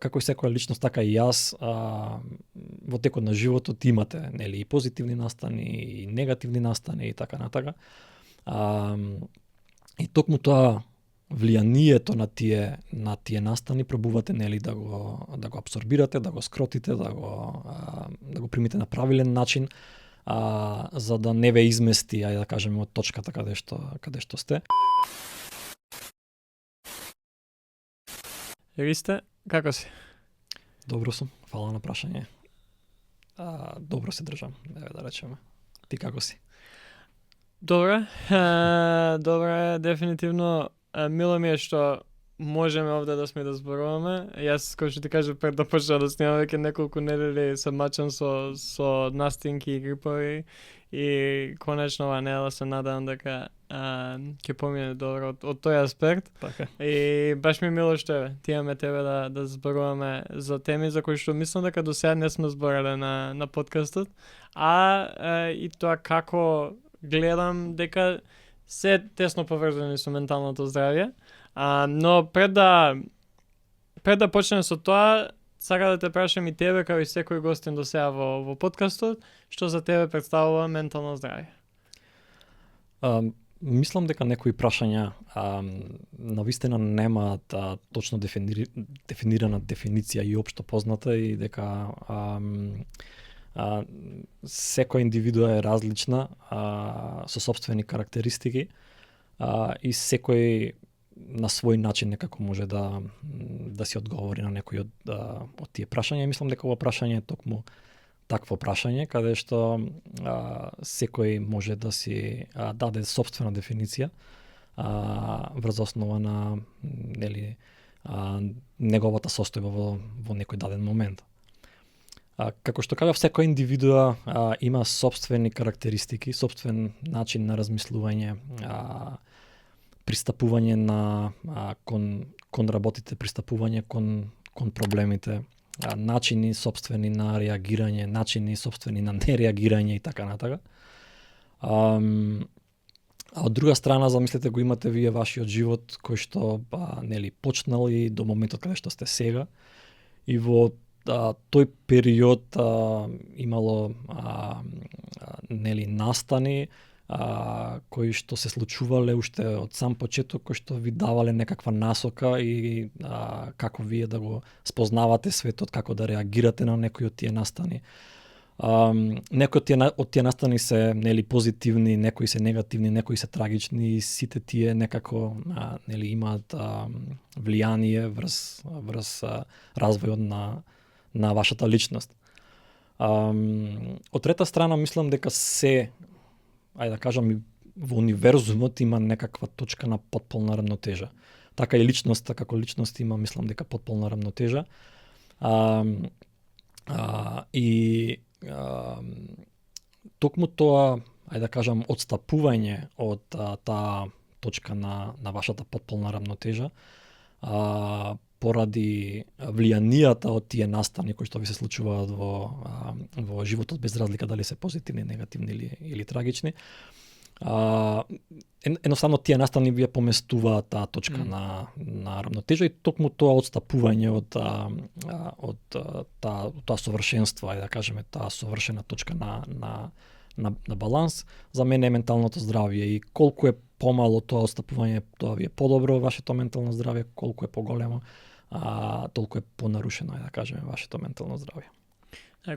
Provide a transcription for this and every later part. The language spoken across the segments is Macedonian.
како и секоја личност, така и јас во текот на животот имате, нели, и позитивни настани, и негативни настани и така натака. И токму тоа влијанието на тие настани пробувате, нели, да го апсорбирате, да го скротите, да го примите на правилен начин, за да не ве измести, ајде да кажеме, од точката каде што сте. Ристе, како си? Добро сум, фала на прашање. Добро се држам, да речеме. Ти како си? Добре, добре, дефинитивно. Мило ми е што можеме овде да сме да зборуваме. Јас, кој што ти кажа, пред да почнам да снимам веќе неколку недели се мачам со настинки и грипови и конечно ова недела се надевам дека ќе помине добро од тој аспект. Така. И баш ми мило што ти имаме тебе да зборуваме за теми за кои што мислам дека до сега не сме збореле на подкастот, и тоа како гледам дека се тесно поврзани со менталното здравје. Но пред да почнем со тоа, сака да те прашам и тебе, како и секој гостин до сега во подкастот, што за тебе представува ментално здравје? Мислам дека некои прашања навистина немаат точно дефинирана дефиниција и општо позната, и дека секоја индивидуа е различна, со сопствени карактеристики, и секој на свој начин некако може да си одговори на некој од тие прашања. Мислам дека ова прашање е токму такво прашање, каде што секој може да си даде сопствена дефиниција врз основа на, нели, неговата состојба во некој даден момент. Како што кажав, секоја индивидуа има сопствени карактеристики, сопствен начин на размислување, пристапување кон работите, пристапување кон проблемите, начини сопствени на реагирање, начини сопствени на нереагирање и така натака. А од друга страна, замислете, го имате вие вашиот живот кој што нели почнал и до моментот каде што сте сега, и во тој период имало нели настани кои што се случувале уште од сам почеток, кои што ви давале некаква насока и како вие да го спознавате светот, како да реагирате на некои од тие настани. Некои од тие настани се, нели, позитивни, некои се негативни, некои се трагични, и сите тие некако нели имаат влијание врз развојот на вашата личност. Од трета страна, мислам дека ајде да кажам, во универзумот има некаква точка на потполна рамнотежа. Така и личноста, како личност има, мислам дека потполна рамнотежа. И токму тоа, ајде да кажам, одстапување од таа точка на вашата потполна рамнотежа, поради влијанијата од тие настани кои што ви се случуваат во животот, без разлика дали се позитивни, негативни или трагични, едноставно тие настани вие поместуваат таа точка на рамнотежа, и токму тоа одстапување од тоа совршенство, ајде да кажеме, таа совршена точка на баланс, за мене е менталното здравје, и колку е помало тоа одстапување, тоа ви е подобро вашето ментално здравје, колку е поголемо, толку е понарушено, да кажеме, вашето ментално здравје.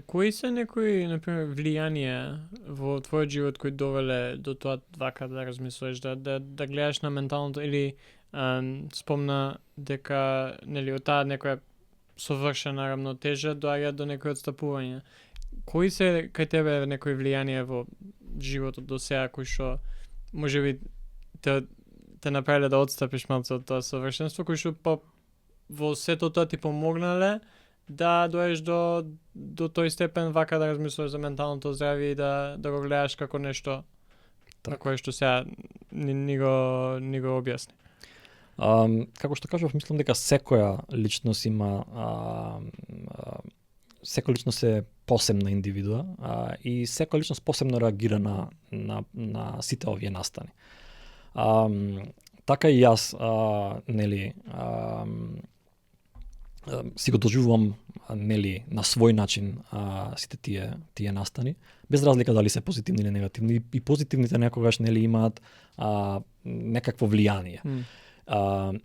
Кои се некои, например, влијанија во твојот живот кои довеле до тоа вака да размислуваш, да гледаш на менталното, или спомна дека, нели, од таа некоја совршена рамнотежа доаѓа до некои одстапувања. Кои се кај тебе некои влијанија во животот до сега кои што можеби те направиле да одстапиш малку од тоа совршенство, кои што во сето тоа ти помогнале да доеш до тој степен вака да размислуваш за менталното здравје и да го гледаш како нешто кое што сега ни го објасни. Како што кажав, мислам дека секоја личност има секоја личност е посебна индивидуа, и секоја личност посебно реагира на сите овие настани. Така и јас, нели, си го доживувам нели на свој начин сите тие настани, без разлика дали се позитивни или негативни. И позитивните некогаш нели имаат некакво влијание.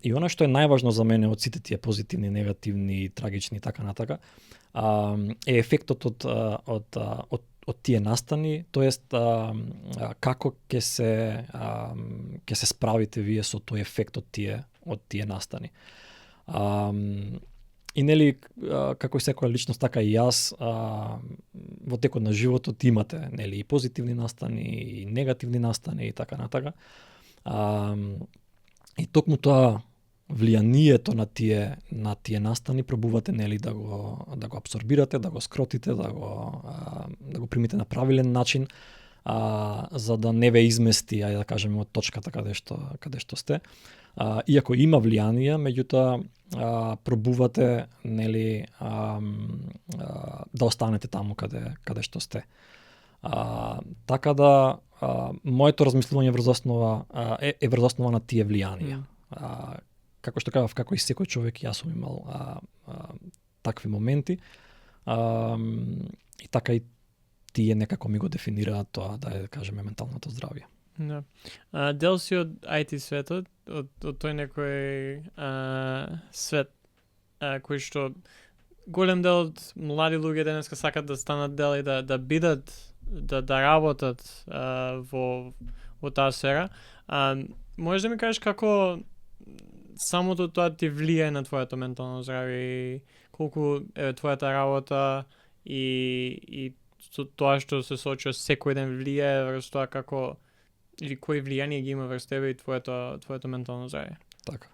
И она што е најважно за мене од сите тие позитивни, негативни, трагични и така натака, е ефектот од тие настани, тоест како ќе се справите вие со тој ефект од тие настани. И нели како и секоја личност, така и јас во текот на животот имате нели и позитивни настани и негативни настани и така натака. И токму тоа влијанието на тие настани пробувате нели да го апсорбирате, да го скротите, да го примите на правилен начин, за да не ве измести, ајде да кажеме, од точката каде што сте. Иако има влијание, меѓутоа пробувате нели да останете таму каде што сте. Така да моето размислување врз основа на тие влијанија. Како што кажав, како и секој човек, јас сум имал такви моменти, и така и тие некако ми го дефинираат тоа, да кажеме, менталното здравје. Да. Дел си од IT светот, од тој некој свет кој што голем дел од млади луѓе денеска сакат да станат дел и да бидат, да работат во таа сфера. Можеш да ми кажеш како самото тоа ти влијае на твоето ментално здравје и колку е твојата работа и со тоа што се случува секој ден влијае врз тоа како или кои влијание ги има врз тебе и твоето ментално здравје? Така.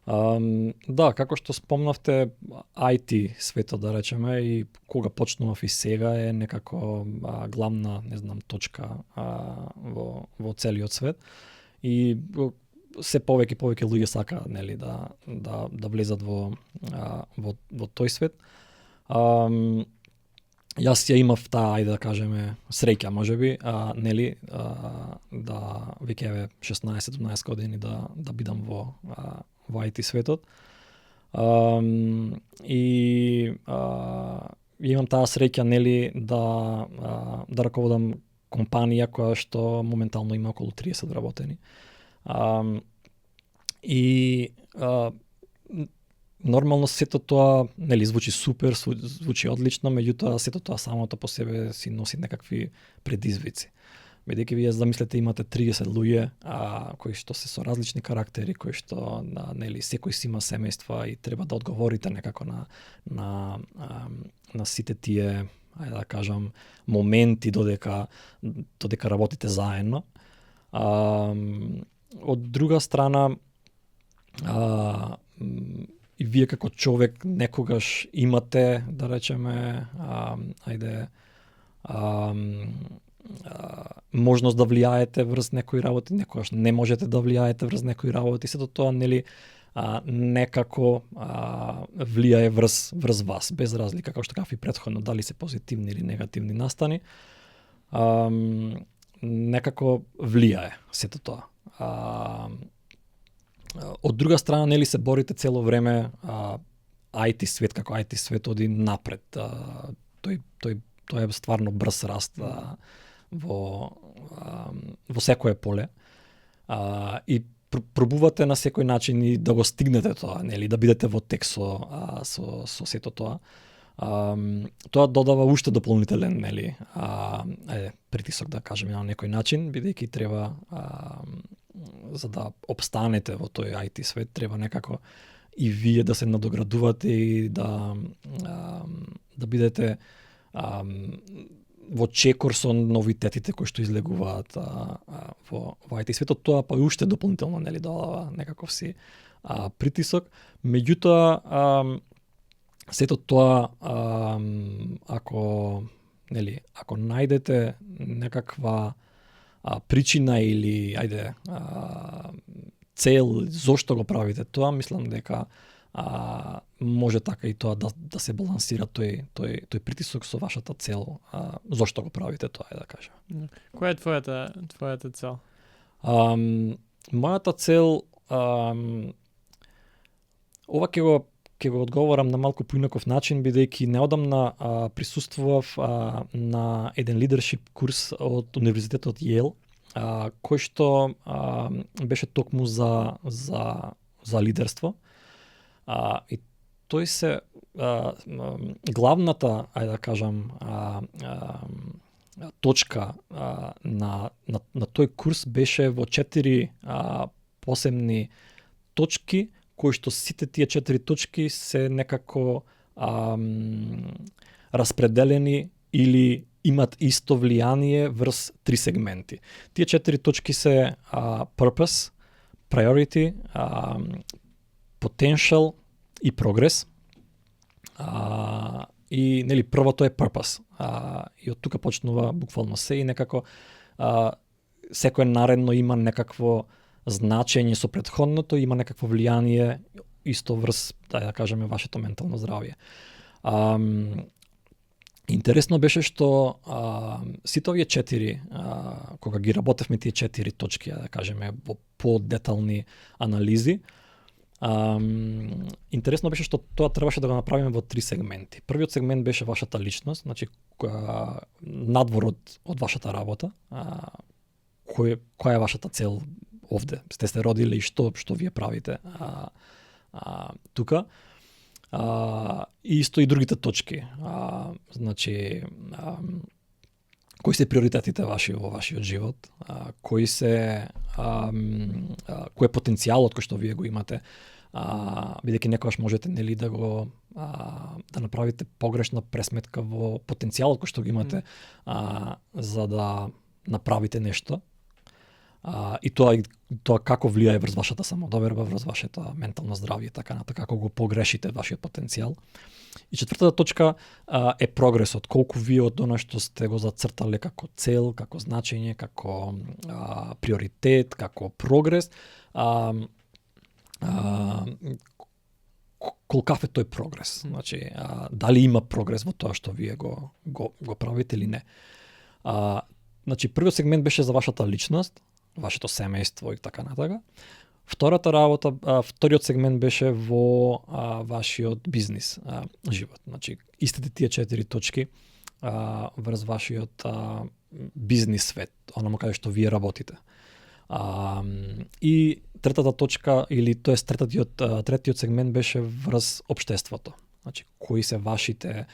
Да, како што спомнавте, IT светот, да речеме, и кога почнував и сега е некако главна, не знам, точка во целиот свет. И се повеќе луѓе сака нели да влезат во тој свет. Јас ја имав таа, ајде да кажеме, среќа можеби, нели да веќе 16-17 години да бидам во IT светот. И имам таа среќа нели да раководам компанија која што моментално има околу 30 работени. И нормално сето тоа нели звучи супер, звучи одлично, меѓутоа сето тоа самото по себе си носи некакви предизвици. Бидејќи вие замислете имате 30 луѓе кои што се со различни карактери, кои што нели секој си има семејства и треба да одговорите некако на сите тие, ајде да кажам, моменти додека работите заедно. Од друга страна, и вие како човек некогаш имате, да речеме, можност да влијаете врз некои работи, некогаш не можете да влијаете врз некои работи, сето тоа нели некако влијае врз вас, без разлика, како што кажав и претходно, дали се позитивни или негативни настани, некако влијае сето тоа. Од друга страна, нели се борите цело време, IT свет како IT свет оди напред. Тој е стварно брз раст во секое поле. И пробувате на секој начин и да го стигнете тоа, нели, да бидете во тек со сето тоа. Тоа додава уште дополнителен, нели, притисок, да кажеме, на некој начин, бидејќи треба за да обстанете во тој IT свет, треба некако и вие да се надоградувате и да бидете во чекор со новитетите кои што излегуваат во IT светот. Тоа па и уште дополнително, нели, додава некаков си притисок. Меѓутоа, сето тоа, ако најдете некаква причина или цел зошто го правите тоа, мислам дека може така и тоа да се балансира тој притисок со вашата цел, зошто го правите тоа, да кажем. Која е твојата цел? Мојата цел, ова ќе го ќе го одговорам на малку поинаков начин, бидејќи неодамна присуствував на еден лидершип курс од Универзитетот Йейл, кој што беше токму за лидерство. И тој се главната, ајде да кажам, точка на тој курс беше во 4 посебни точки, кои што сите тие 4 точки се некако распределени или имат исто влијание врз 3 сегменти. Тие 4 точки се purpose, priority, potential и progress. И нели првото е purpose. И од тука почнува буквално се и некако секое наредно има некакво значење со претходното, има некакво влијание исто врз, да кажеме, вашето ментално здравје. Интересно беше што сите овие 4, кога ги работевме тие 4 точки, да кажеме, во подетални анализи, интересно беше што тоа требаше да го направиме во 3 сегменти. Првиот сегмент беше вашата личност, значи надвор од вашата работа, која е вашата цел овде, сте се родиле и што вие правите тука. И исто и другите точки. Значи, кои се приоритетите ваши во вашиот живот, кој е потенцијалот кој што вие го имате, бидејќи некогаш можете нели да направите погрешна пресметка во потенцијалот кој што го имате за да направите нешто. И тоа како влијае врз вашата самодоверба, врз вашето ментално здравје, така натака, како го погрешите вашиот потенцијал. И четвртата точка е прогресот, колку вие од она што сте го зацртале како цел, како значење, како приоритет, како прогрес, колкав е тој прогрес. Значи, дали има прогрес во тоа што вие го правите или не. Значи, првиот сегмент беше за вашата личност, вашето семејство и така натака. Вториот сегмент беше во вашиот бизнис живот. Значи, истите тие 4 точки врз вашиот бизнис свет, онома каде што вие работите. И третата точка, или тоест третиот сегмент беше врз општеството. Значи, кои се вашите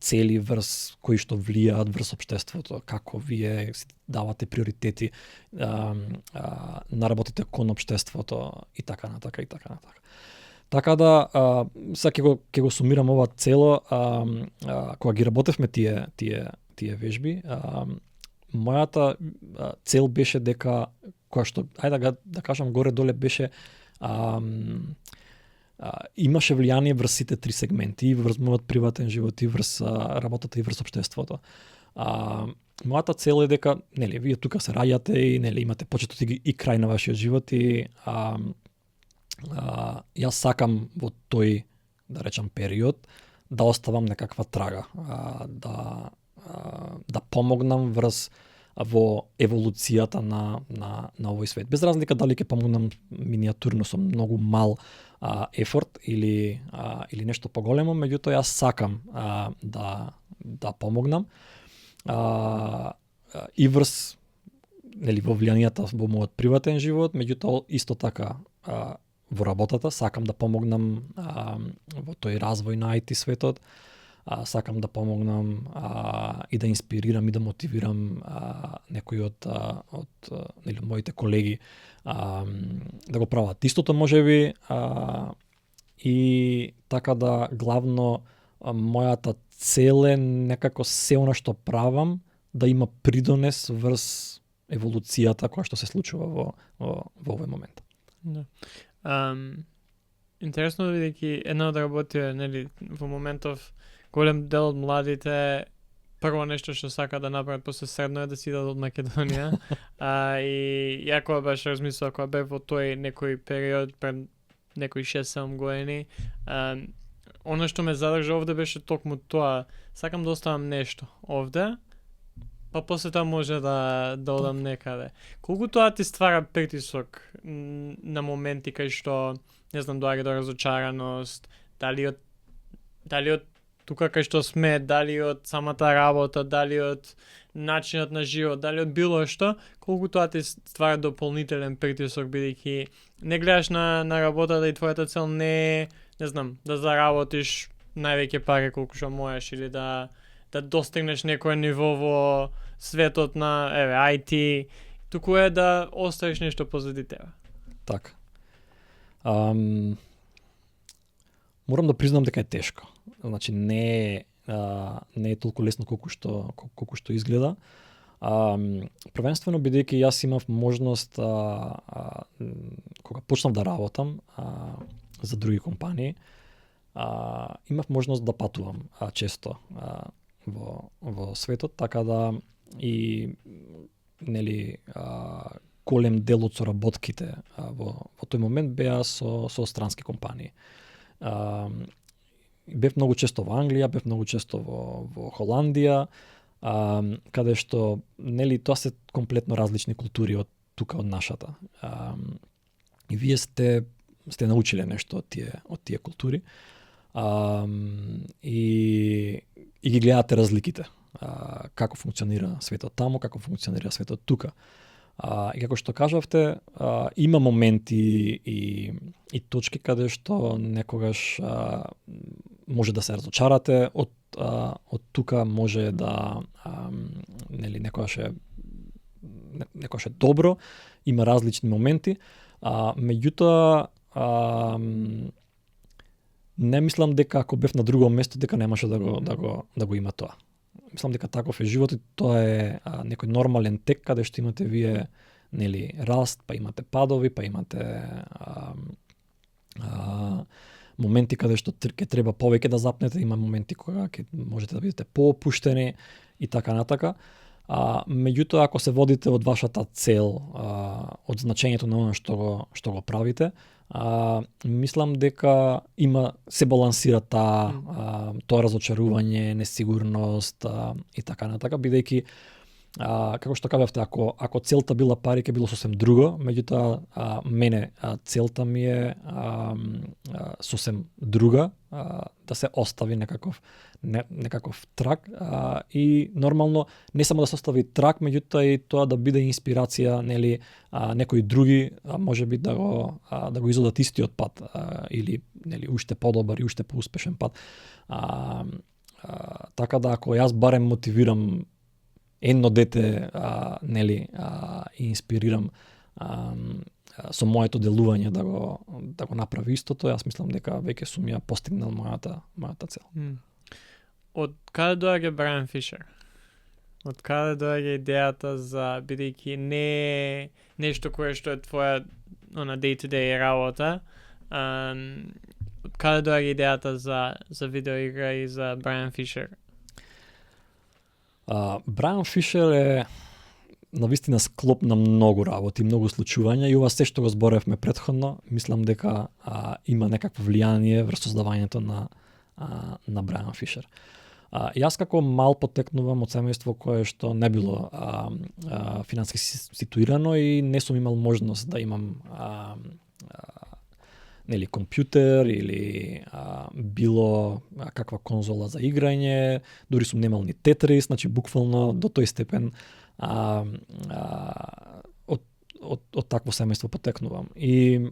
цели врз кои што влијаат врз општеството, како вие давате приоритети, наработите кон општеството и така натака и така натака. Така да сега ќе го сумирам ова цело, кога ги работевме тие вежби, мојата цел беше дека која што ајде да кажам горе доле беше имаше влијание врз сите 3 сегменти, и врз мојот приватен живот, и врз работата, и врз општеството. Мојата цел е дека, нели, вие тука се раѓате и нели имате почетот и крај на вашиот живот, и јас сакам во тој, да речам, период да оставам некаква трага, да помогнам во еволуцијата на овој свет. Без разлика дали ќе помогнам миниатурно со многу мал ефорт или нешто поголемо, меѓутоа јас сакам да помогнам и врз нели во влијанието во мојот приватен живот, меѓутоа исто така во работата сакам да помогнам во тој развој на IT светот. Сакам да помогнам и да инспирирам и да мотивирам некои од нели моите колеги да го прават истото можеби, и така да главно мојата цел е некако се она што правам да има придонес врз еволуцијата која што се случува во овој момент. Да. Интересно бидејќи една од работите, нели, во моментов голем дел од младите прво нешто што сака да направат после средно е да си идат од Македонија. И ја кога баш размислував, кога бев во тој некој период пред некои 6-7 години, она што ме задржа овде беше токму тоа. Сакам да оставам нешто овде, па после тоа може да одам некаде. Колку тоа ти ствара притисок на моменти кај што, не знам, доаѓа до разочараност, дали од тука кај што сме, дали од самата работа, дали од начинот на живот, дали од било што, колку тоа ти ствара дополнителен притисок, бидејќи не гледаш на работата и твојата цел не знам, да заработиш највеќе пари колку што можеш или да достигнеш некој ниво во светот на IT, туку е да оставиш нешто позади тебе. Така. Морам да признам дека е тешко. Значи не е толку лесно колку што изгледа. Првенствено бидејќи јас имав можност кога почнав да работам за други компании, имав можност да патувам често во светот, така да и нели голем дел од соработките во тој момент беа со странски компании. Бев многу често во Англија, бев многу често во Холандија, каде што нели тоа се комплетно различни култури од тука од нашата. И вие сте научиле нешто од тие култури. И ги гледате разликите. Како функционира светот таму, како функционира светот тука. И како што кажавте, има моменти и точки каде што некогаш може да се разочарате од тука, може да нели некогаш е добро, има различни моменти, меѓутоа не мислам дека ако бев на друго место дека немаше да го има тоа. Мислам дека таков е животот, тоа е некој нормален тек каде што имате вие нели раст, па имате падови, па имате моменти каде што ќе треба повеќе да запнете, има моменти кога ќе можете да бидете поопуштени и така натака. Меѓутоа ако се водите од вашата цел, од значењето на оно што го правите, мислам дека се балансира тоа разочарување, несигурност и така натака, бидејќи како што кажавте, ако целта била пари, ќе било сосем друго, меѓутоа мене целта ми е сосем друга, да се остави некаков трак и нормално не само да се остави трак, меѓутоа и тоа да биде инспирација, нели, некои други можеби да го изодат истиот пат или нели уште подобар и уште поуспешен пат. Така да ако јас барем мотивирам едно дете, нели, и инспирирам со моето делување да го направи истото, јас мислам дека веќе сум ја постигнал мојата цел. Од каде доаѓа Брайан Фишер? Од каде доаѓа идејата за, бидејќи не нешто кое што е твоја day-to-day работа, од каде доаѓа идејата за видеоигра и за Брайан Фишер? Брайан Фишер е навистина склоп на многу работи, многу случувања и ова се што го зборевме претходно, мислам дека има некакво влијание врз создавањето на Брайан Фишер. Јас како мал потекнувам од семејство кое што не било финансиски ситуирано и не сум имал можност да имам нели компјутер или било каква конзола за играње, дури сум немал ни Тетрис, значи буквално до тој степен од такво семејство потекнувам. И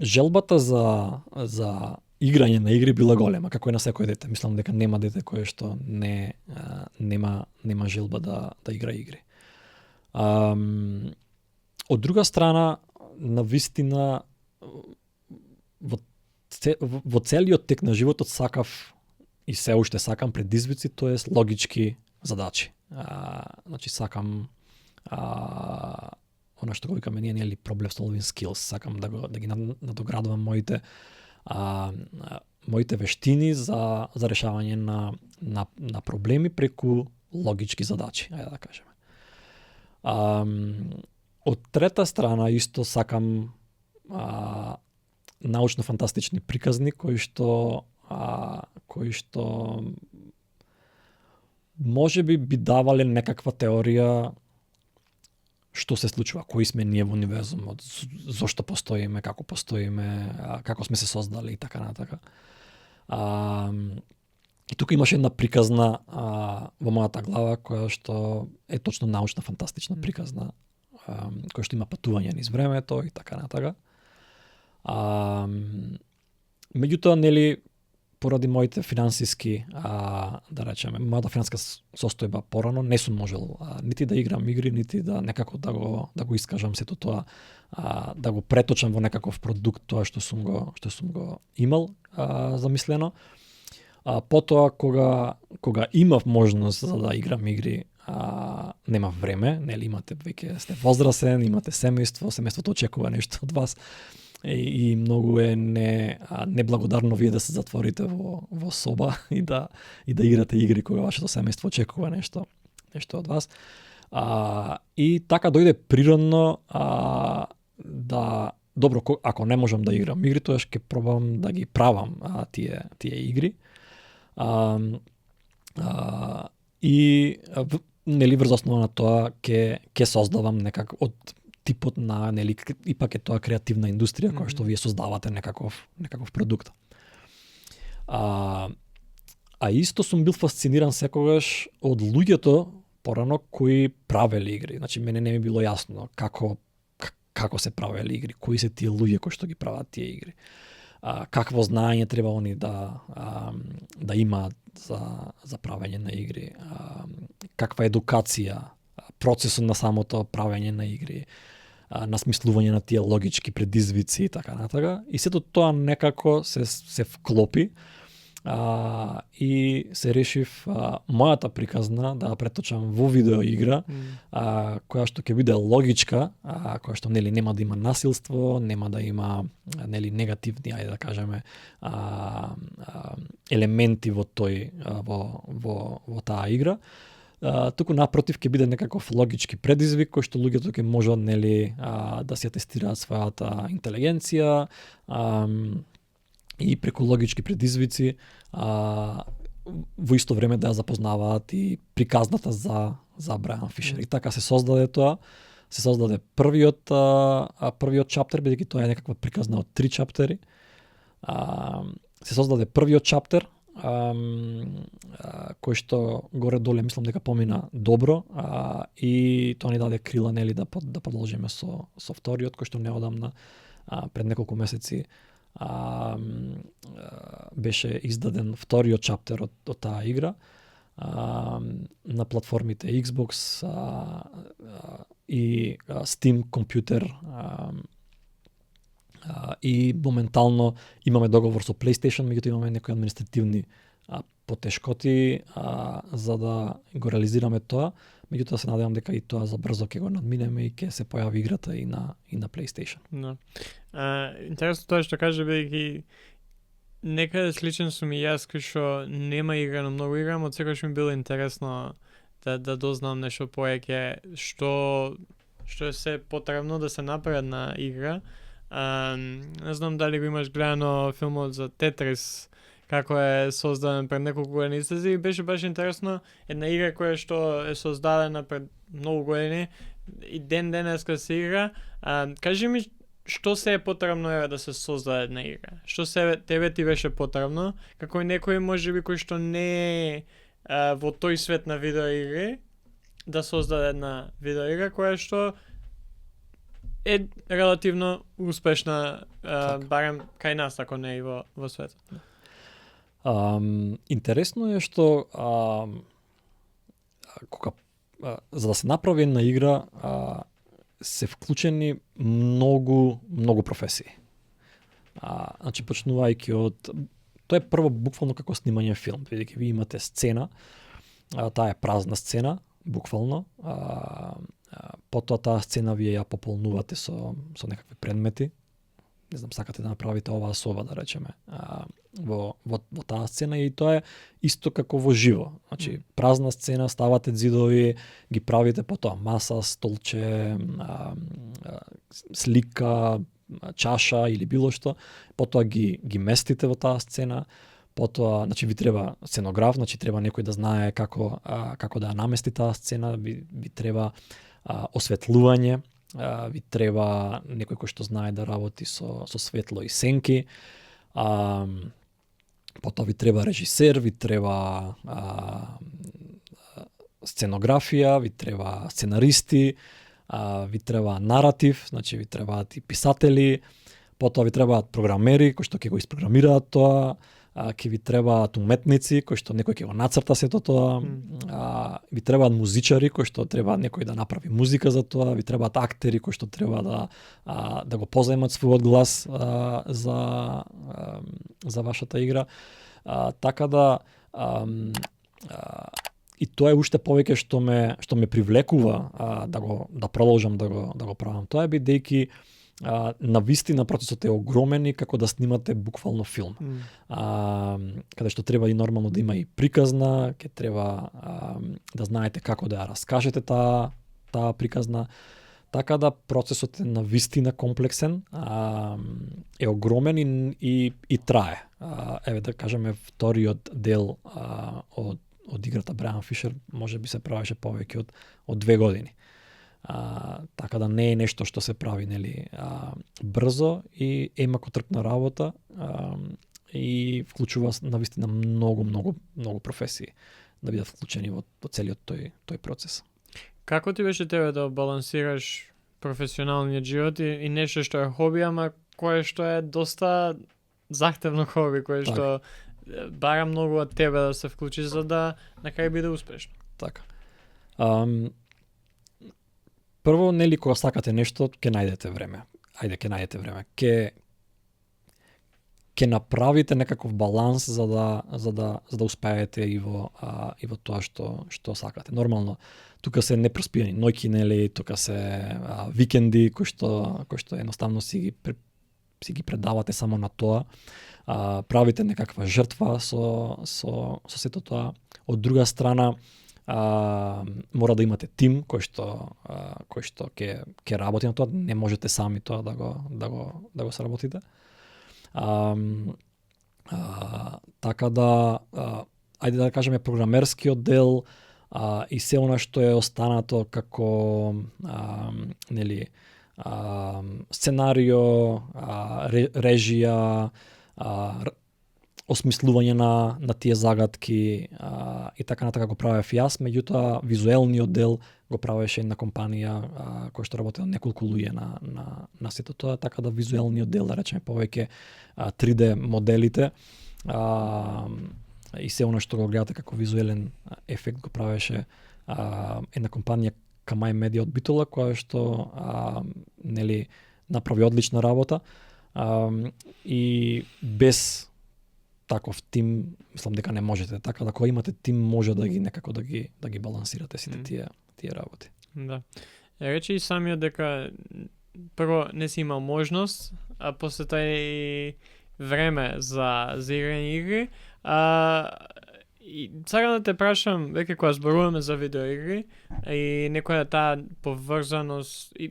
желбата за играње на игри била голема, како и на секој дете. Мислам дека нема дете кое што нема желба да игра игри. Од друга страна, навистина во целиот тек на животот сакав и се уште сакам предизвици, тоест логички задачи. Значи сакам она што го викаме ние нели problem solving skills, сакам да ги надоградувам моите вештини за решавање на проблеми преку логички задачи, ајде да кажеме. Од трета страна исто сакам научно-фантастични приказни кои што можеби би давале некаква теорија што се случува, кои сме ние во универзумот, зошто постоиме, како сме се создали и така натака. И тука имаше една приказна во мојата глава која што е точно научна, фантастична приказна, која што има патување низ времето и така натака. Меѓутоа, нели, поради моите финансиски, да речеме, мојата финанска состојба порано, не сум можел нити да играм игри, нити да некако да го искажам сето тоа, да го преточам во некаков продукт тоа што сум го имал замислено. Потоа кога имав можност за да играм игри, немав време, нели, имате веќе сте возрасен, имате семејството очекува нешто од вас. И многу е неблагодарно вие да се затворите во соба и да играте игри кога вашето семејство очекува нешто од вас. И така дојде природно добро, ако не можам да играм игри, тоа ќе пробам да ги правам тие игри. И нели врз основа на тоа ќе создавам некак од типот на, нели, ипак е тоа креативна индустрија која што вие создавате некаков продукт. Исто сум бил фасциниран секогаш од луѓето порано кои правеле игри. Значи мене не ми било јасно како се правеле игри, кои се тие луѓе кои што ги прават тие игри. Какво знаење треба они да имаат за правење на игри, каква едукација, процесот на самото правење на игри, насмислување на тие логички предизвици и така натака. И сето тоа некако се вклопи и се решив мојата приказна да преточам во видеоигра, која што ќе биде логичка, која што, нели, нема да има насилство, нема да има, нели, негативни, ајде да кажеме, елементи во таа игра. Туку напротив ќе биде некаков логички предизвик кој што луѓето ќе можат, нели, да се тестираат својата интелигенција, и преку логички предизвици во исто време да ја запознаваат и приказната за Брайан Фишер. И така се создаде тоа. Се создаде првиот чаптер, бидејќи тоа е некаква приказна од 3 чаптери. Се создаде првиот чаптер, кој што горе-доле мислам дека помина добро, и тоа ни даде крила, нели, да продолжиме со вториот, кој што неодамна пред неколку месеци беше издаден вториот чаптер од таа игра на платформите Xbox и Steam компјутер, и моментално имаме договор со PlayStation, меѓутоа имаме некои административни потешкоти за да го реализираме тоа. Меѓутоа се надевам дека и тоа за брзо ќе го надминеме и ќе се појави играта и на PlayStation. Да. Интересно тоа што каже, бидејќи некаде сличен сум и јас, кој што нема игра, но многу играм, од секогаш ми било интересно да дознам нешто повеќе што е се потребно да се направи една игра. Не знам дали го имаш гледано филмот за Тетрис, како е создаден пред неколку години. И беше баш интересно, една игра која што е создадена пред многу години и денеска се игра. Кажи ми, што се е потребно да се создаде една игра? Што се тебе ти беше потребно? Како и некој можеби кој што не е во тој свет на видеоигри, да создаде една видеоигра која што е релативно успешна, барем кај нас, ако не и во светот. Интересно е што за да се направи една игра се вклучени многу професии. Значи, почнувајќи од... Тоа е прво буквално како снимање филм, бидејќи ви имате сцена, таа е празна сцена, буквално, потоа таа сцена вие ја пополнувате со некакви предмети. Не знам, сакате да направите оваа соба, да речеме, во таа сцена, и тоа е исто како во живо. Значи, празна сцена, ставате ѕидови, ги правите потоа маса, столче, слика, чаша или било што, потоа ги местите во таа сцена, потоа, значи, ви треба сценограф, значи треба некој да знае како да ја намести таа сцена, ви треба осветлување, ви треба некој кој што знае да работи со светло и сенки, потоа ви треба режисер, ви треба сценографија, ви треба сценаристи, ви треба наратив, значи ви требаат и писатели, потоа ви требаат програмери кои што ќе го испрограмираат тоа, ќе ви требаат уметници кои што некој ќе го нацрта сето тоа, ви требаат музичари кои што треба некој да направи музика за тоа, ви требаат актери кои што треба да го позајмат својот глас за вашата игра. Така да и тоа е уште повеќе што ме привлекува да продолжам да го правам. Тоа е бидејќи навистина процесот е огромен и како да снимате буквално филм. Каде што треба и нормално да има и приказна, ќе треба да знаете како да ја раскажете таа приказна. Така да процесот е навистина комплексен, е огромен и трае. Еве да кажеме вториот дел од играта Брайан Фишер може би се правеше повеќе од 2 години. Така да не е нешто што се прави брзо и е макотрпна работа и вклучува навистина многу професии да бидат вклучени во целиот тој процес. Како ти беше тебе да балансираш професионалниот живот и нешто што е хоби, ама кое што е доста захтевно хоби, кое што бара многу од тебе да се вклучи за да на крај биде успешно? Така. Прво, кога сакате нешто, ќе најдете време. Ќе најдете време. Ќе направите некаков баланс за да успеете и во тоа што сакате. Нормално, тука се непроспиени ноќи, тука се викенди кои што едноставно си ги предавате само на тоа. Правите некаква жртва со сето тоа. Од друга страна, мора да имате тим кој што ќе работи на тоа, не можете сами тоа да го сработите. Така да ајде да кажеме програмерскиот дел и се она што е останато како сценарио, режија, осмислување на тие загадки и така натака го правев јас, меѓутоа визуелниот дел го правеше една компанија која што работела неколку луѓе на сето тоа, така да визуелниот дел, да речеме повеќе 3D моделите и се она што го гледате како визуелен ефект го правеше една компанија Камај Медија од Битола, која што направи одлична работа и без таков тим, мислам дека не можете. Така да кога имате тим, може да ги некако да ги балансирате сите тие работи. Да. Речи и самиот дека прво не си имал можност, а после тоа и време за играње игри. И сакам да те прашам, веќе кога зборуваме за видеоигри и некоја таа поврзаност, и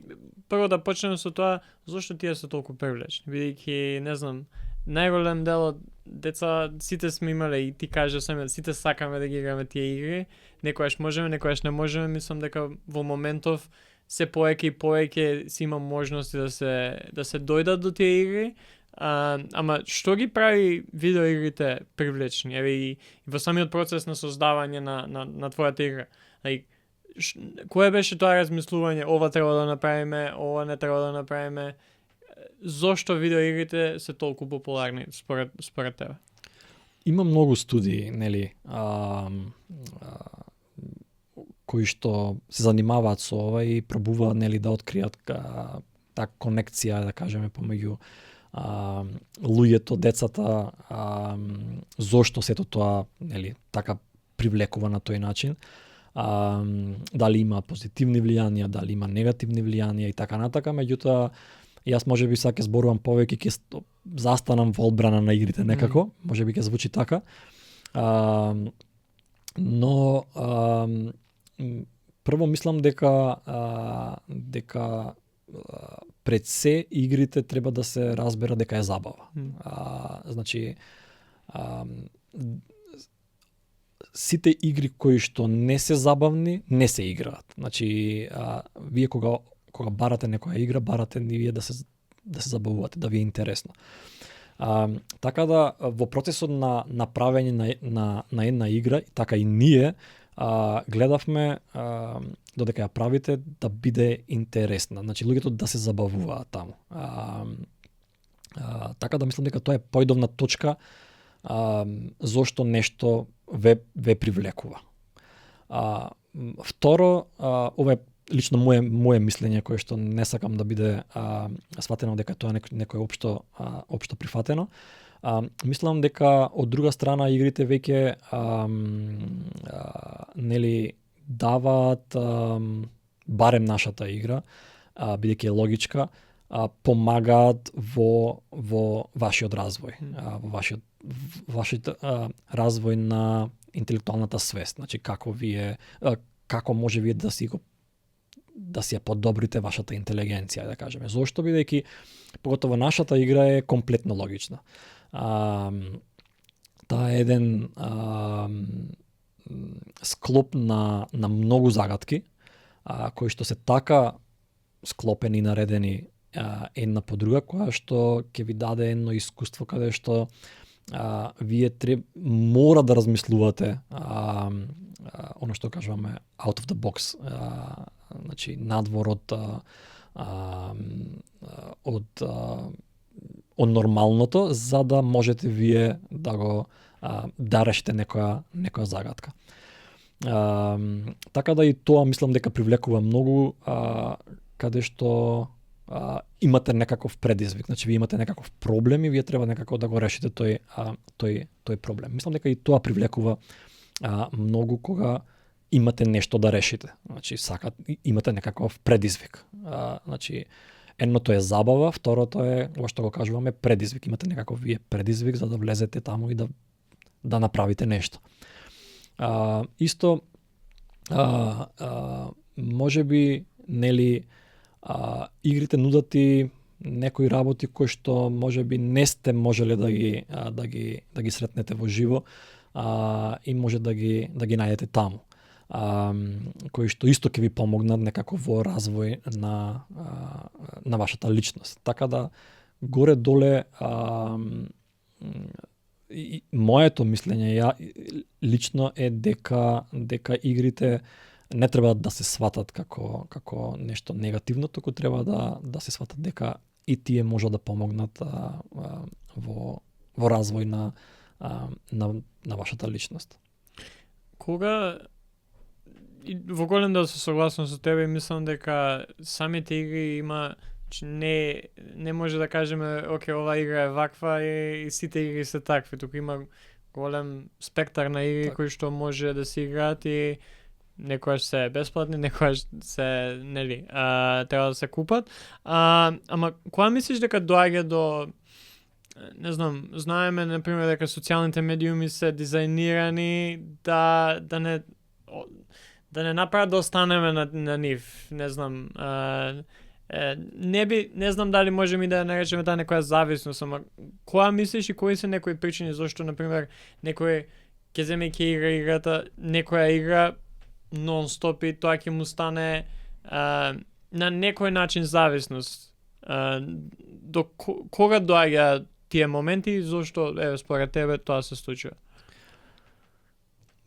прво да почнеме со тоа, зошто тие се толку привлечни? Бидејќи, не знам, најголем дел од деца сите сме имале и ти кажа сами, сите сакаме да ги играме тие игри, некојаш можеме, некојаш не можеме, мислам дека во моментов се повеќе и повеќе си има можности да се дојдат до тие игри. Ама што ги прави видеоигрите привлечни? Еве и во самиот процес на создавање на твојата игра. Кое беше тоа размислување, ова треба да направиме, ова не треба да направиме? Зошто видеоигрите се толку популарни според тебе? Има многу студии, кои што се занимаваат со ова и пробуваат да откријат таа конекција, да кажеме, помеѓу луѓето, децата, зошто сето тоа така привлекува на тој начин. Дали има позитивни влијанија, дали има негативни влијанија и така натака, меѓутоа јас можеби сега ќе зборувам повеќе, ќе застанам во одбрана на игрите некако, можеби ќе звучи така. Но прво мислам дека пред се игрите треба да се разбера дека е забава. Значи сите игри кои што не се забавни, не се играат. Значи, вие кога барате некоја игра, барате и вие да се забавувате, да ви е интересно. Така да во процесот на правење на една игра, така и ние гледавме додека ја правите да биде интересна. Значи луѓето да се забавуваат таму. Така да мислам дека тоа е поидовна точка зошто нешто ве привлекува. Второ, ова е лично моje мислење кое што не сакам да биде сватено дека тоа некој општо прифатено. Мислам дека од друга страна игрите веќе нели даваат барем нашата игра, бидејќи е логичка, помагаат во вашиот развој, во вашиот развој на интелектуалната свест, значи како може вие да си ја подобрите вашата интелигенција, да кажеме. Зошто? Бидејќи поготово нашата игра е комплетно логична. Таа е еден склоп на многу загадки, кои што се така склопени и наредени една по друга, која што ќе ви даде едно искуство каде што вие мора да размислувате оно што кажуваме out of the box, значи надвор од нормалното, за да можете вие да решите некоја загадка. Така да и тоа мислам дека привлекува многу, каде што имате некаков предизвик, значи вие имате некаков проблем и вие треба некако да го решите тој проблем. Мислам дека и тоа привлекува многу кога имате нешто да решите. Значи имате некаков предизвик. Значи едното е забава, второто е ова што го кажуваме предизвик. Имате некаков вие предизвик за да влезете таму и да направите нешто. Исто можеби нели игрите нудат и некои работи кои што можеби не сте можеле да ги сретнете во живо и може да ги најдете таму. Кои што исто ќе ви помогнат некако во развој на вашата личност. Така да горе-доле моето мислење лично е дека игрите не треба да се сватат како нешто негативно, туку треба да се сватат дека и тие може да помогнат во развој на вашата личност. Кога во голем дел се согласувам со тебе и мислам дека самите игри има не може да кажеме оке ова игра е ваква и сите игри се такви, туку има голем спектар на игри кои што може да се играат и некојаш се бесплатни, некојаш се нели треба да се купат. Ама кога мислиш дека доаѓа до не знам, знаеме на пример дека социјалните медиуми се дизајнирани да не направат да останеме на нив, не знам. Не знам дали можеме да наречеме таа некоја зависност, ама кога мислиш и кои се некои причини зашто на пример некој ќе земе ќе играта некоја игра нон-стоп и тоа ќе му стане на некој начин зависност. До кога доаѓа тие моменти и зошто според тебе тоа се случува?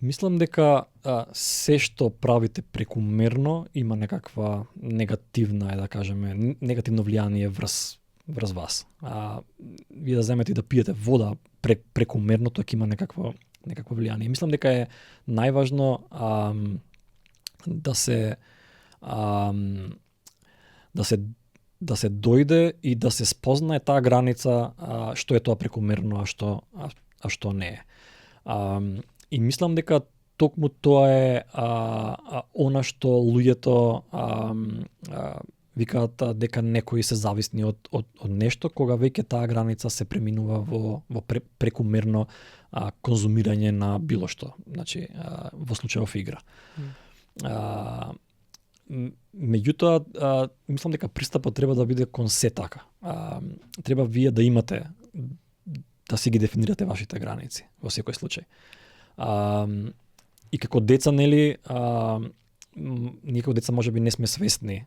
Мислам дека се што правите прекумерно има некаква негативна, да кажеме, негативно влијание врз вас. Вие да земете и да пиете вода прекумерно, тоа ќе има некакво влијание. Мислам дека е најважно да се дојде и да се спознае таа граница што е тоа прекумерно, а што не е. И мислам дека токму тоа е она што луѓето викаат дека некои се зависни од нешто, кога веќе таа граница се преминува во прекумерно конзумирање на било што, значи во случајов игра. Меѓутоа, мислам дека пристапот треба да биде кон се така. Треба вие да имате, да си ги дефинирате вашите граници во секој случај. и како деца, нели, ние како деца можеби не сме свесни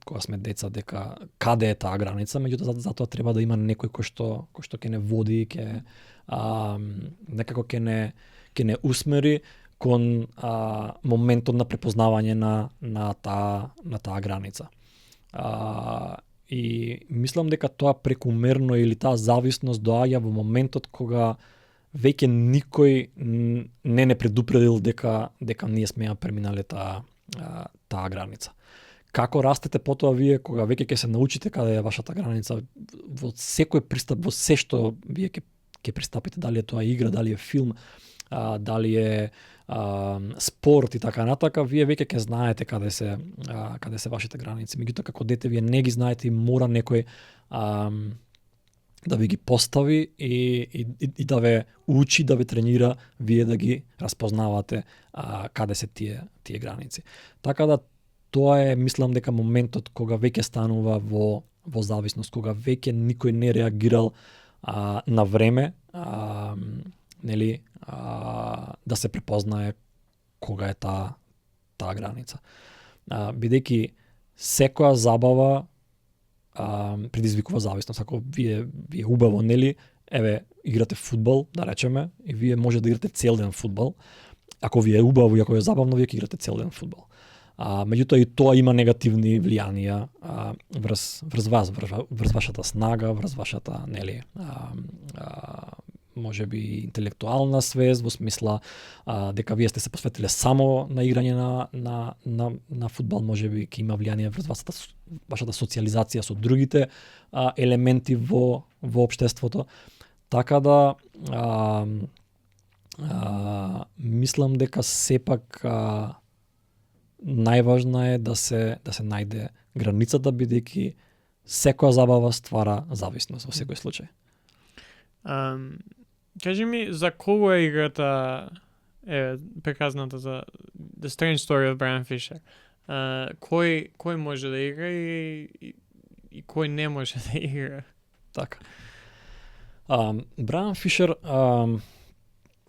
кога сме деца дека каде е таа граница, меѓутоа затоа треба да има некој кој што ќе не води, ќе некако ќе не усмери кон моментот на препознавање на таа граница. И мислам дека тоа прекумерно или таа зависност доаѓа во моментот кога веќе никој не предупредил дека ние сме ја преминале таа граница. Како растете потоа вие, кога веќе ќе се научите каде е вашата граница, во секој пристап, во се што вие ќе пристапите, дали е тоа игра, дали е филм, дали е спорт и така натака, вие веќе ќе знаете каде се вашите граници. Меѓутоа како дете вие не ги знаете и мора некој да ви ги постави и да ве учи, да ве тренира, вие да ги распознавате каде се тие граници. Така да тоа е, мислам дека моментот кога веќе станува во зависност, кога веќе никој не реагирал на време, нели, да се препознае кога е таа граница. Бидејќи секоја забава предизвикува зависност. Ако вие убаво, нели, еве, играте фудбал, да речеме, и вие може да играте цел ден фудбал. Ако ви е убаво и ако е забавно, вие ќе играте цел ден фудбал. Меѓутоа и тоа има негативни влијанија врз вас, врз вашата снага, врз вашата, нели, може би интелектуална свест, во смисла дека вие сте се посветиле само на играње на фудбал, може би ќе има влијание врз вашата социализација со другите елементи во општеството. Така да мислам дека сепак најважно е да се најде границата, бидејќи секоја забава ствара зависност во секој случај. Кажи ми, за кого е играта преказната за The Strange Story of Bram Fisher? Кој може да игра и кој не може да игра? Така. Бран Фишер,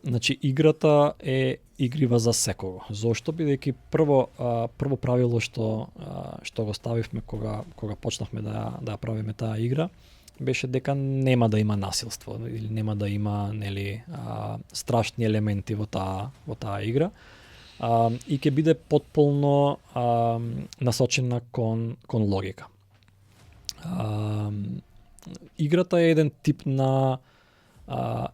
значи играта е игрива за секого. Зошто? Бидејќи прво правило што го ставивме кога почнавме да ја правиме таа игра, беше дека нема да има насилство или нема да има, нели, страшни елементи во таа игра. И ќе биде потполно насочена кон логика. Играта е еден тип на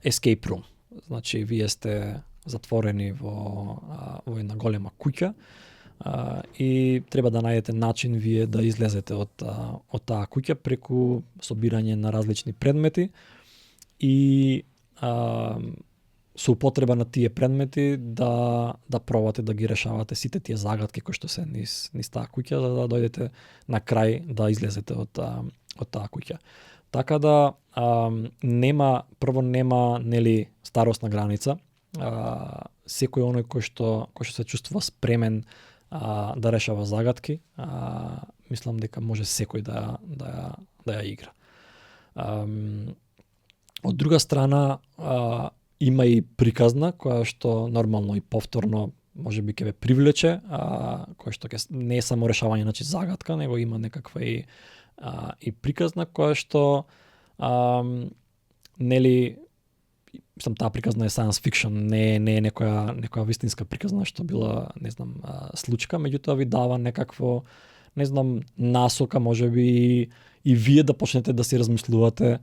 escape room. Значи, вие сте затворени во една голема куќа и треба да најдете начин вие да излезете од таа куќа преку собирање на различни предмети и со употреба на тие предмети да пробате да ги решавате сите тие загадки кои што се низ таа куќа, за да дојдете на крај да излезете од таа куќа. Така да нема, нели, старосна граница. Секој оној кој што се чувствува спремен да решава загадки, мислам дека може секој да ја игра. Од друга страна, има и приказна која што нормално и повторно може би ќе ве привлече, која што не е само решавање на загадка, него има некаква и приказна која што нели, мислам, таа приказна е science fiction, не е некоја вистинска приказна што била, не знам, случка, меѓутоа ви дава некакво, не знам, насока, можеби и вие да почнете да си размислувате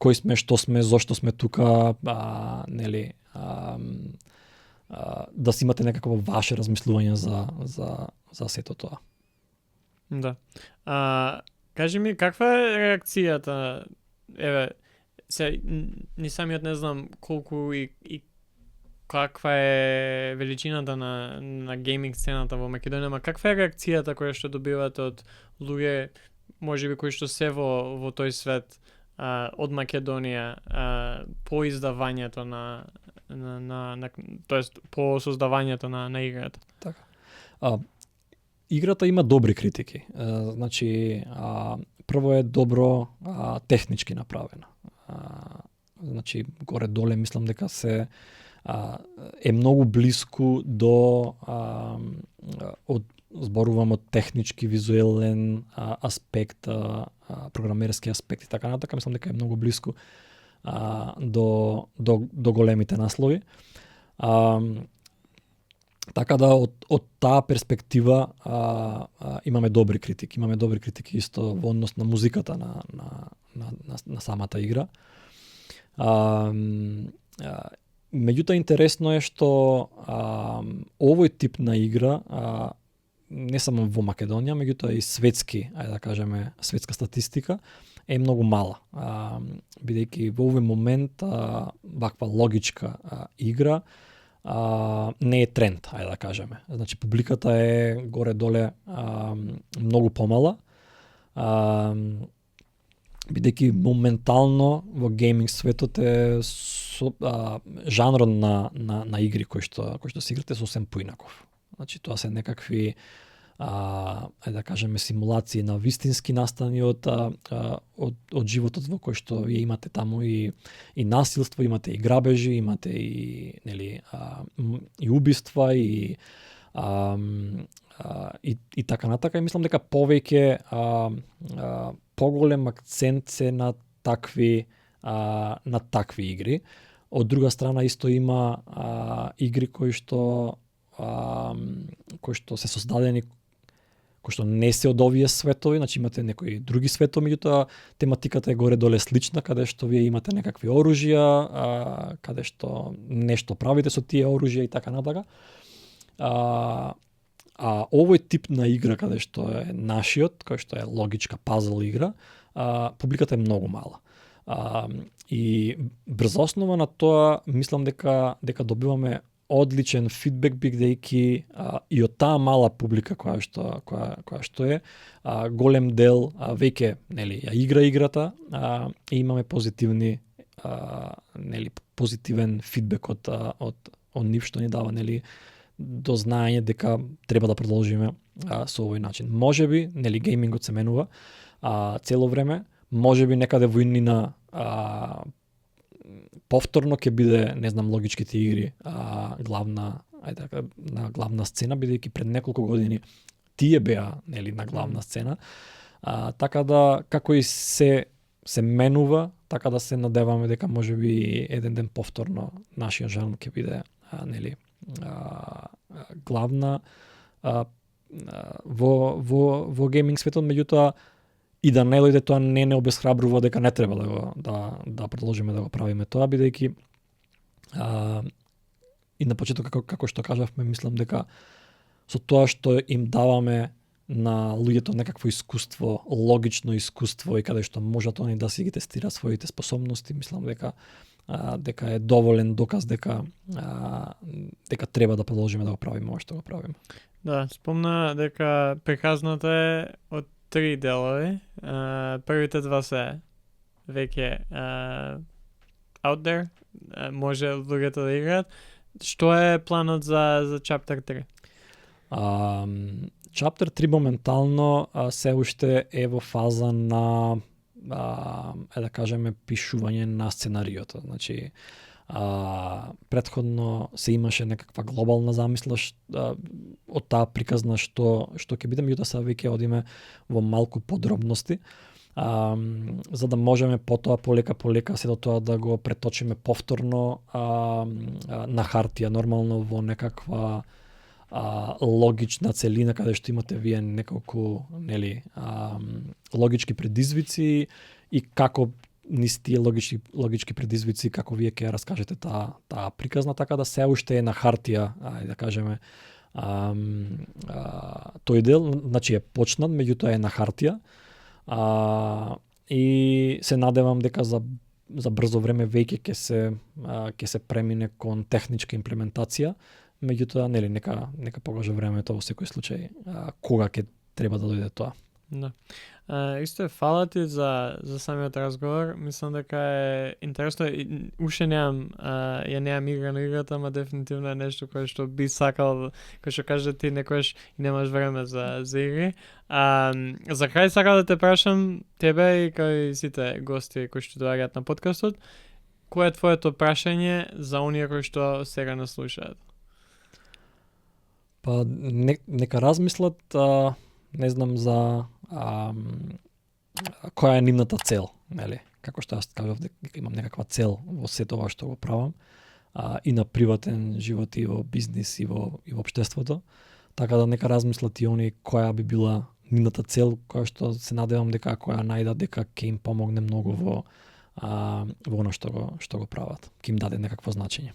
кој сме, што сме, зошто сме тука, нели, да си имате некакво ваше размислување за сето тоа. Да. Кажи ми, каква е реакцијата? Еве, ни самиот не знам колку и каква е величината на гейминг сцената во Македонија, ама каква е реакцијата која што добивате од луѓе, можеби кои што се во тој свет, од Македонија, по издавањето тоест по создавањето на играта? Така. Играта има добри критики. Значи, прво е добро технички направена. значи горе доле мислам дека се е многу блиску до од зборувам од технички, визуелен аспект, програмерски аспект и така натака, мислам дека е многу блиску до големите наслови. Така да од таа перспектива имаме добри критики. Имаме добри критики исто во однос на музиката на самата игра. Меѓутоа интересно е што овој тип на игра не само во Македонија, меѓутоа и светски, ајде да кажеме, светска статистика е многу мала. Бидејќи во овој момент ваква логичка игра не е тренд, ајде да кажеме. Значи публиката е горе-доле многу помала. Бидејќи моментално во гейминг светот е жанрот на игри кои што се играте сосем поинаков. Значи тоа се некакви ајде да кажеме симулации на вистински настани од животот во кој што вие имате таму и насилство, имате и грабежи, имате и нели и убиства и така натака, и мислам дека повеќе поголем акцент се на такви игри. Од друга страна исто има игри кои што се создадени, кои што не се од овие светови, значи имате некои други светови, меѓутоа тематиката е горе-доле слична, каде што вие имате некакви оружја, каде што нешто правите со тие оружја и така натака. Овој тип на игра, каде што е нашиот, кој што е логичка пазл игра, публиката е многу мала. И брз основа на тоа, мислам дека добиваме одличен фидбек, бидејќи и од таа мала публика која што е, голем дел веќе нели ја игра играта, и имаме позитивен фидбек од нив, што ни дава нели до знаење дека треба да продолжиме со овој начин. Можеби нели геймингот се менува цело време, можеби некаде во иднина повторно ќе биде, не знам, логичките игри главна сцена, бидејќи пред неколку години тие беа нели на главна сцена. Така да како и се менува, така да се надеваме дека можеби еден ден повторно нашиот жанр ќе биде нели главна во гейминг светот, меѓутоа и да не дојде тоа не обесхрабрува дека не треба да продолжиме да го правиме тоа, бидејќи и на почеток како што кажавме, мислам дека со тоа што им даваме на луѓето некакво искуство, логично искуство и каде што можат они да си ги тестира своите способности, мислам дека е доволен доказ дека треба да продолжиме да го правиме ова што го правиме. Да, спомна дека приказната е од 3 делови. Првите 2 се веќе out there, може луѓето да играат. Што е планот за Chapter 3? Chapter 3 моментално се уште е во фаза на да кажеме пишување на сценариото. Значи претходно се имаше некаква глобална замисла од таа приказна што ќе биде, меѓутоа сега веќе одиме во малку подробности, за да можеме потоа полека сето тоа да го преточиме повторно на хартија, нормално во некаква логична целина, каде што имате вие неколку нели логички предизвици и како низ тие логички предизвици како вие ќе раскажете таа приказна, така да се уште е на хартија, да кажеме, тој дел, значи е почнат, меѓутоа е на хартија, и се надевам дека за брзо време веќе ќе се премине кон техничка имплементација, меѓутоа нели нека покаже времето во секој случај кога ќе треба да дојде тоа. Да. Исто фала ти за самиот разговор. Мислам дека е интересно. Уште немам игра на играта, ама дефинитивно е нешто кое што би сакал, кој што кажа ти некојаш и немаш време за игри. За крај сакам да те прашам тебе и кај сите гости кои што доаѓаат на подкастот, Кој е твоето прашање за оние кои што сега нас слушаат? Па нека размислат, не знам за која е нивната цел, нели? Како што јас кажав дека имам некаква цел во сето ова што го правам, и на приватен живот и во бизнис и во општеството. Така да нека размислат и они која би била нивната цел, која што се надевам дека која најдат дека ќе им помогне многу во она што го прават, ќе им даде некакво значење.